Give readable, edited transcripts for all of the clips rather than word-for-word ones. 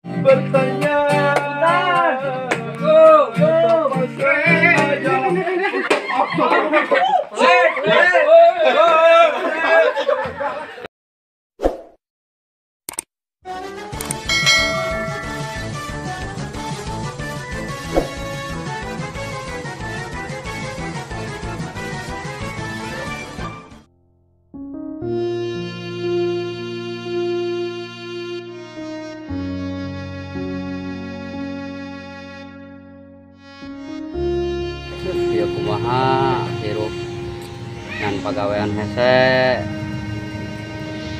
Bertanya. Go, go, kumaha hirup ngan pagawean hese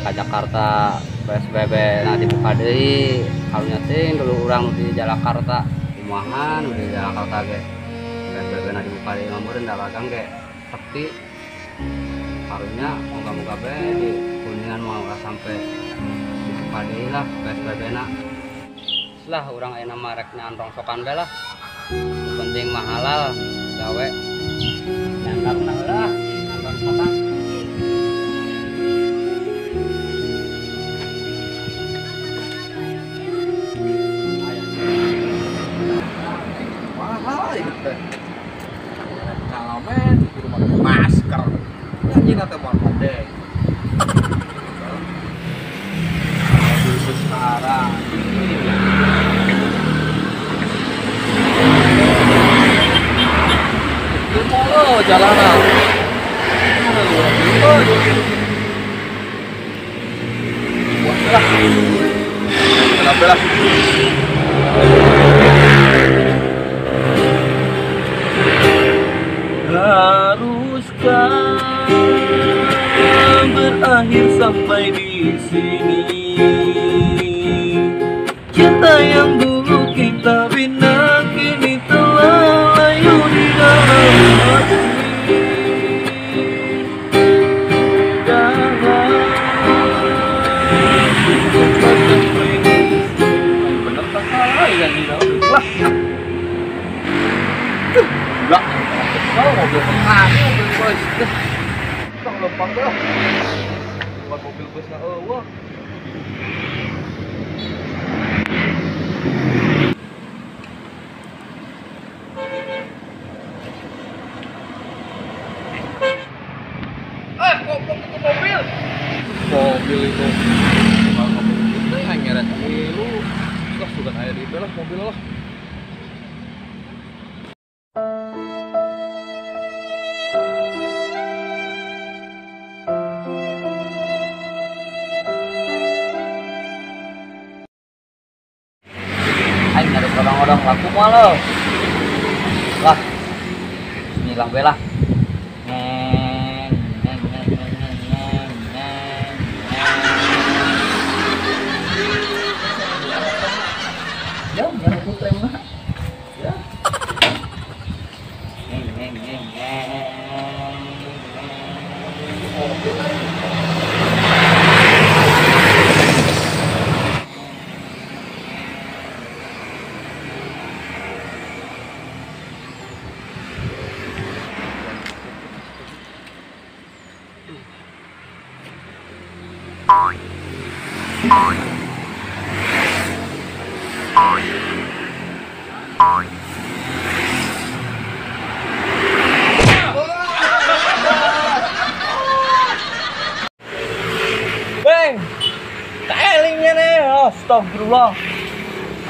ka Jakarta PSBB nah dibuka deui karunya teuing dulu urang di Jakarta kumaha nu di Jakarta ge PSBB nah dibuka deui mah meureun dagang ge sepi karunya moga-moga be di Kuningan mah ulah sampai dibuka deui lah PSBB na lah urang ayeuna mah rek naan rongsokan be lah penting mah halal gawe nyantar nah lah rongsokan. Mahal itu teh. Ngalamen di rumah masker. Anjing teh moal pade. Sekarang oh, jalanan. Wah, haruskah berakhir sampai di sini? Cinta yang dulu kita bina kini telah layu di dalam hati. Bener tak salah ya nih lah. Enggak, kalau mobil kami mobil bus. Tong lempang dah. Buat mobil bus na eueuh. Eh, kok itu mobil? Mobil itu. Kalau mobil itu yang nyeret lu. Lah sudah air itu lah mobil lah. Aing nyari odong-odong laku moal lo. Lah. Bismillah we lah. Neng neng neng neng neng neng neng. Ya, nyari putreng mah. Ya. Neng neng neng neng. Beng, telingnya nih, astagfirullah,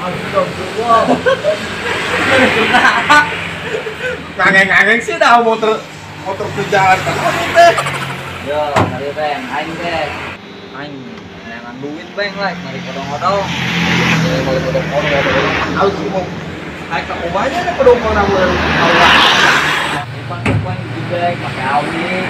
astagfirullah. Ngangeng-ngangeng sih dah motor motor ke jalan kan teh. Yo, tadi beng, aing teh, aing neangan duit beng lah, nyari odong-odong. Nyari odong-odong, harus sih mau naik ke omahnya nih odong-odong Allah. Depan-depan juga pakai awi,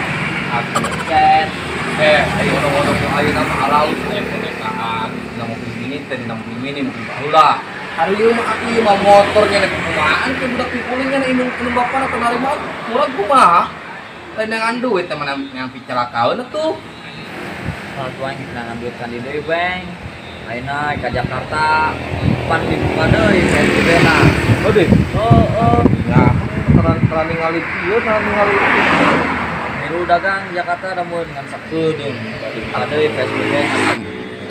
aku cat. Ayo odong-odong yang ayo nama halal, ayo konekaan, nama mobil mini, teh nama mobil mini, mobil baheula. Hari ieu mah aku ieu mah motornya nek kumahaan ke budak pikulingnya nek indung indung bapak atau narima murah kumaha. Lain dengan duit teman yang picelakaeun atuh. Kalau tuang kita duit kan di deui beng. Ayeuna ka Jakarta pan dibuka deui PSBB na. Oh deh. Oh, oh. Ya, terang ningali ieu, terang ningali. Milu dagang Jakarta da mun ngan sakedeung. Dibuka deui PSBB.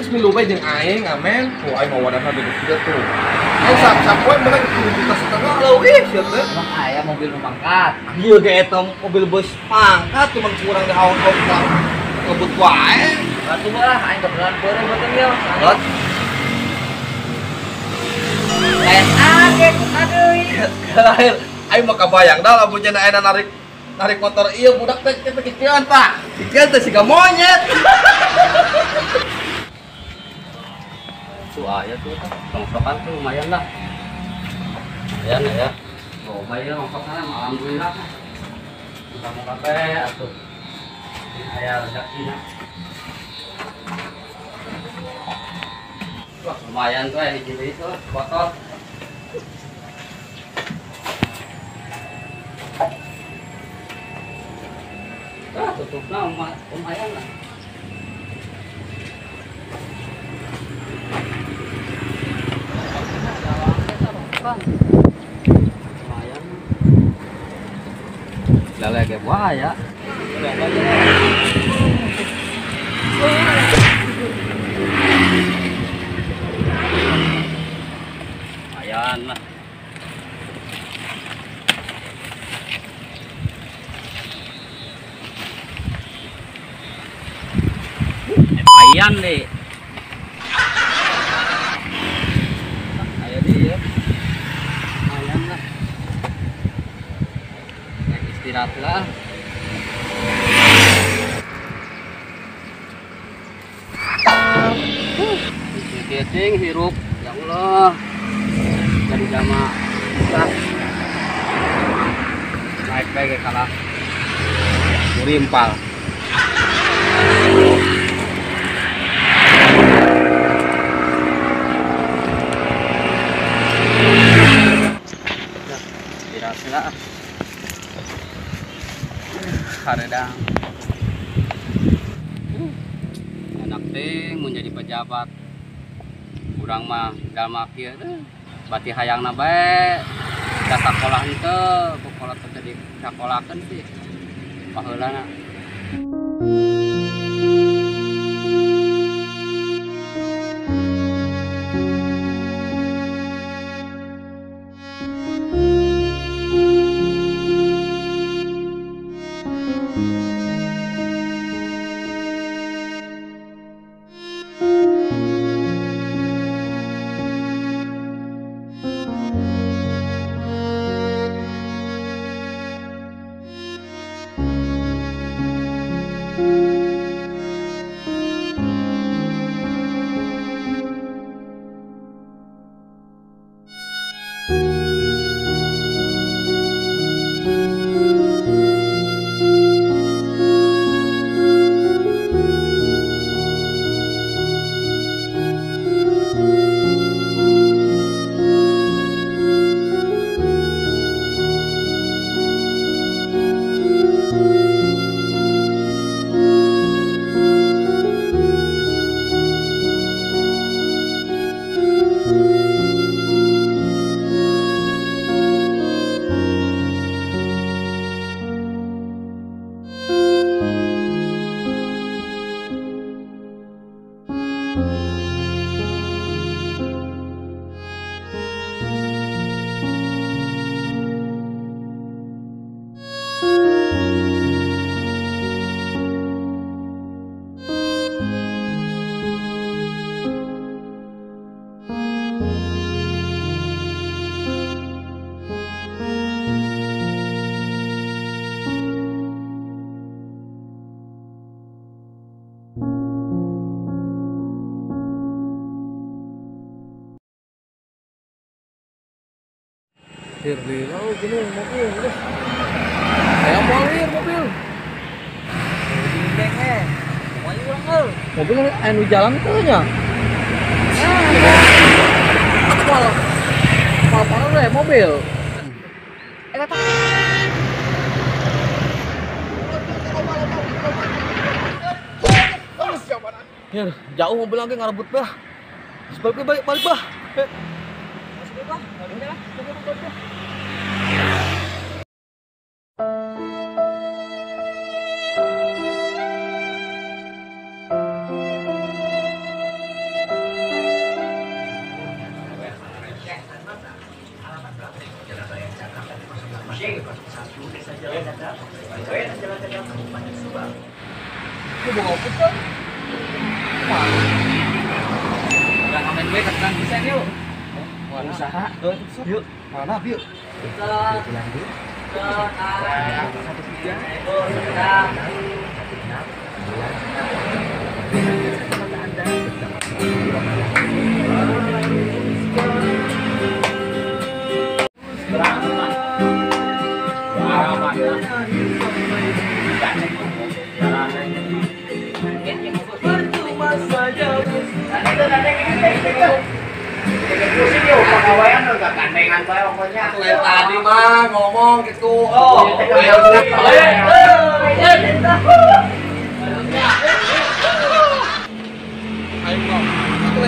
Geus milu bae jeung aing amen. Tuh aing mau wadahna beda kieu tuh. Aing sapoe menang 7,5 juta leuwih sia teh. Emang aya mobil nu mangkat. Ieu ge eta mobil bus mangkat cuman kurang dihaon-haon ngebut wae. Atuh lah aing kebetulan beureum beuteung ieu. Lain age kumaha deui. Lain aing mah kabayang dah lamun cenah ayeuna narik motor ieu budak teh kieu kieuan tah. Kieuan teh siga monyet. Tuh aya tuh rongsokan tuh lumayan lah. Lumayan lah ya. Loba ieu rongsokan alhamdulillah. Muka-muka teh atuh. Aya rezekina. Wah, lumayan tuh hiji deui tuh kotor. Ah, tutupna lumayan lah. Lumayan. Lele ge buaya. Lumayan lah. Lumayan deh. Ayo dia. Lumayan lah. Istirahat lah. Keting hirup, ya Allah. Jadi jama susah. Naik baik kalah. Murimpal. Istirahat lah. Haredang. Enak teh mun jadi pejabat. Urang mah jalma kieu teh bati hayangna bae da sakolah henteu, pokola teh jadi sakolakeun sih baheulana. Di laut gini mobil udah. Saya mau air mobil. Mobil anu jalan tuh nya. Mal parah deh mobil. Kata. Hir, jauh mobil lagi ngarebut bah. Balik balik balik bah. Masuk bah. Udah lah, udah. 1 Desa Jalan Dadap, Kabupaten Jalan Dadap, Kabupaten Subang. Itu bawa apa tuh? Udah ngamen gue ketan bisa yuk. Usaha. Yuk. Mana yuk? Tadi mah ngomong gitu. Oh,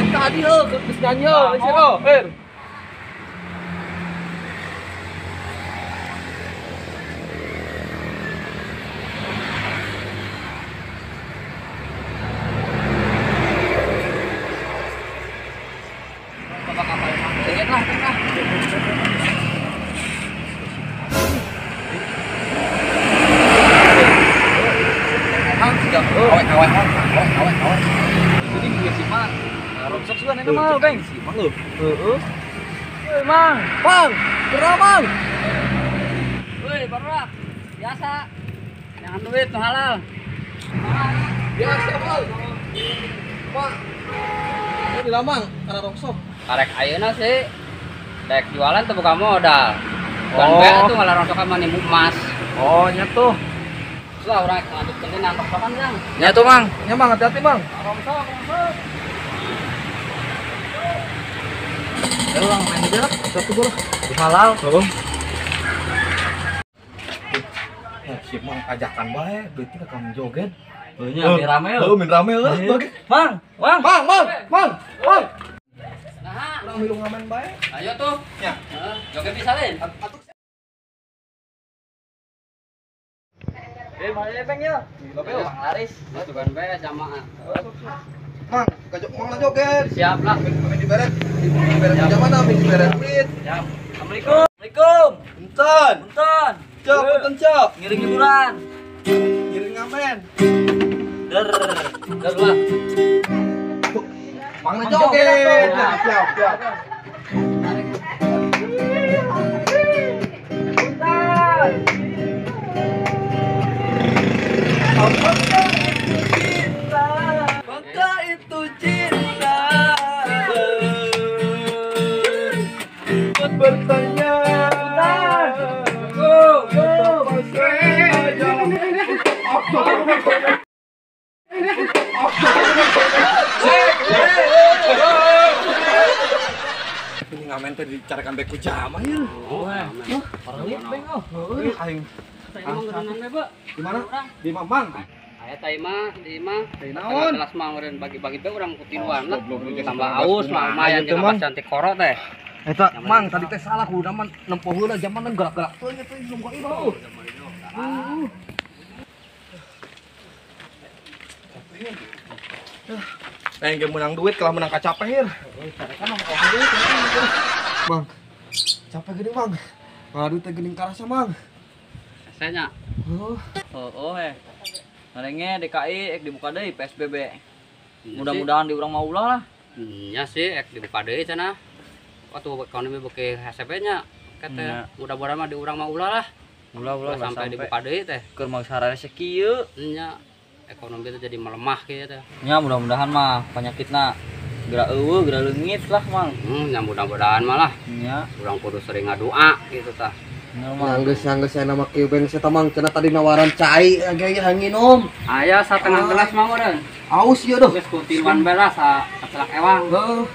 tadi heuh geus nyanyi heuh. Mang, Mang, kera Mang. Woi, barulah. Biasa. Jangan duit nu halal. Biasa, Mang. Pak. Ini lamang karena rongsok. Karek ayeuna sih. Dek jualan tuh buka modal. Bukan bae tuh malah rongsokan mah nimbuk emas. Oh, nya tuh. Lah urang lanjutkeun deui rongsokan, Kang. Nya tuh, Mang. Nya Mang, hati-hati, Mang. Rongsok, rongsok. Ulang main aja lah, satu bola. Halal. Oh. Nah, si Mang ajakan bae, duitnya ke kamu joget. Heunya min rame heuh. Heuh, min rame heuh. Mang, Mang. Mang, Mang, Mang, Mang. Nah, urang milu ngamen bae. Ayo tuh. Ya. Heeh, joget bisa lain. Atuh. Mana beng yo? Mang laris. Tuh kan bae jamaah. Mang, kajok mang lah joget. Siap lah. Main di beret. Di beret mana? Main di beret duit. Siap. Assalamualaikum. Assalamualaikum. Punten. Punten. Cok, punten cok. Ngiring hiburan. Ngiring ngamen. Der. Der lah. Mang lah joget. Siap, siap. Punten. Apakah itu cinta? Bertanya. Ini ngamen teh dicarikan beku jama ya. Orang lihat beng oh. Aing. Di mana? Di Mamang. Aya teh mah di imah. Teh naon? Kelas mah meureun bagi-bagi teh urang kutiluan lah. Tambah aus mah lumayan jeung apa cantik koro teh. Eta Mang tadi teh salah kudu mah nempo heula zaman gerak-gerak teh nya teh belum ka imah. Pengen ge menang duit kalah menang kacape hir. Mang. Capek geuning Mang. Ngadu teh geuning karasa Mang. Hesenya. Oh. Oh, eh. Ngarenge DKI ek dibuka deui PSBB. Mudah-mudahan di urang mah ulah lah. Nya sih ek dibuka deui cenah. Waktu ekonomi beuki hese nya kete mudah-mudahan mah di urang mah ulah lah. Ulah-ulah sampai dibuka deui teh. Keur mangsa sarare kieu. Nya ekonomi teh jadi melemah kieu teh. Nya mudah-mudahan mah penyakitna geura eueuh, geura leungit lah, Mang. Nya mudah-mudahan mah lah. Nya urang kudu sering ngadoa gitu tah. Nanggeus saya nama kieu beng saya tamang cenah tadi nawaran cai ge hanginum. Aya satengah gelas mah meureun. Aus ieu duh. Geus kutiluan bae lah sacelak ewang. Heuh.